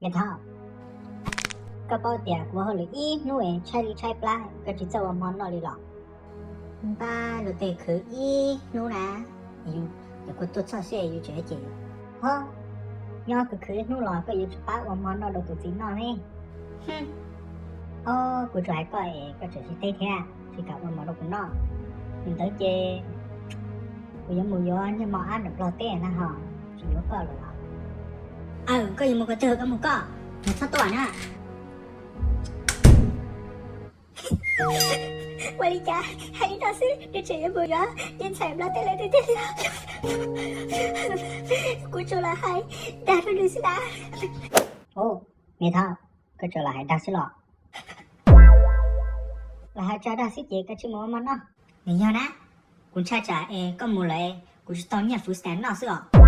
Me Thoj, koj paub tias kuv ua hauj lwm ib hnub es tshaib li tshaib plab, koj tsis txawj ua hmo noj li los? Npaj luag tej khwv ib hnub na, yus kuj tuaj txog siab yus tseem ces, ho, nyob khwv khwv ib hnub los koj yuav tsis pab ua hmo noj rau tus txiv noj ne. Ob, kuv tsuas hais koj es koj tseem tsis teb thiab tsis kam ua hmo rau kuv noj. Yog li ntawd ces kuv yuav mus yuav niag mos ab nram Nplog teb na ho, tsis yuav koj lawm los. Aw, koj yuav mus ko twg koj mus koj, txhob tuaj na. Ua li cas hais li no xwb, nws tseem yuav mus yuav niag ntxhais Nplog teb lawm tiag tiag li. Kuv tsuas los hais dag rau nws xwb na. Ub, Me Thoj, koj tsuas los hais dag xwb los? Los hais tsa dag xwb ces koj tsis mus ua hmo noj. Nws yog na, kuv ntshai tsam es koj mus lawm kuv tsis tau nyiaj food stamp noj xwb os.